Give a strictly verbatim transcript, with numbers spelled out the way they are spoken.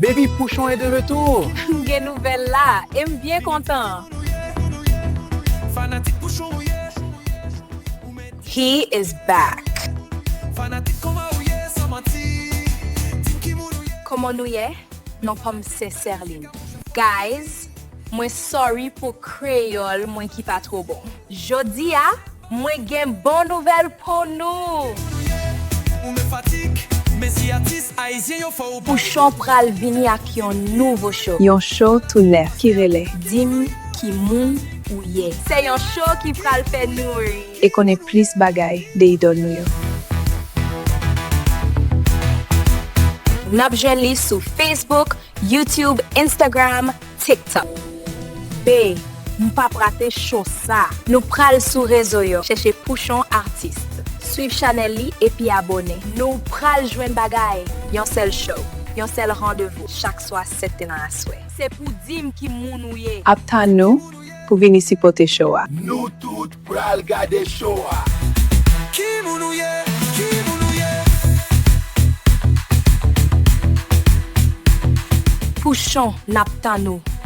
Baby Pouchon est de retour. M gen nouvèl la, e m byen kontan. He is back. Kòman nou ye? Non pa m se Serline. Guys, mwen sorry pou kreyòl mwen ki pa twò bon. Jodi a, mwen gen bon nouvèl pou nou. Pouchon pral vini ak yon nouvo show. Yon show tou nèf ki rele Di m ki moun ou ye. Se yon show ki pral fè nou ri. E konnen plis bagay de idòl nou yo. N ap jwenn li sou Facebook, YouTube, Instagram, TikTok. Be, m p ap rate show sa. Nou pral sou rezo yo, chèche Pouchon Artist. Swiv chanèl li epi abone. Nou pral jwenn bagay. Yon sèl show, yon sèl randevou, chak swa sèt è nan aswè. Se pou di m ki moun ou ye. Ap tann nou pou vini sipòte show a. Nou tout pral gade show a. Ki moun ou ye? Ki moun ou ye? Pouchon, n ap tann ou.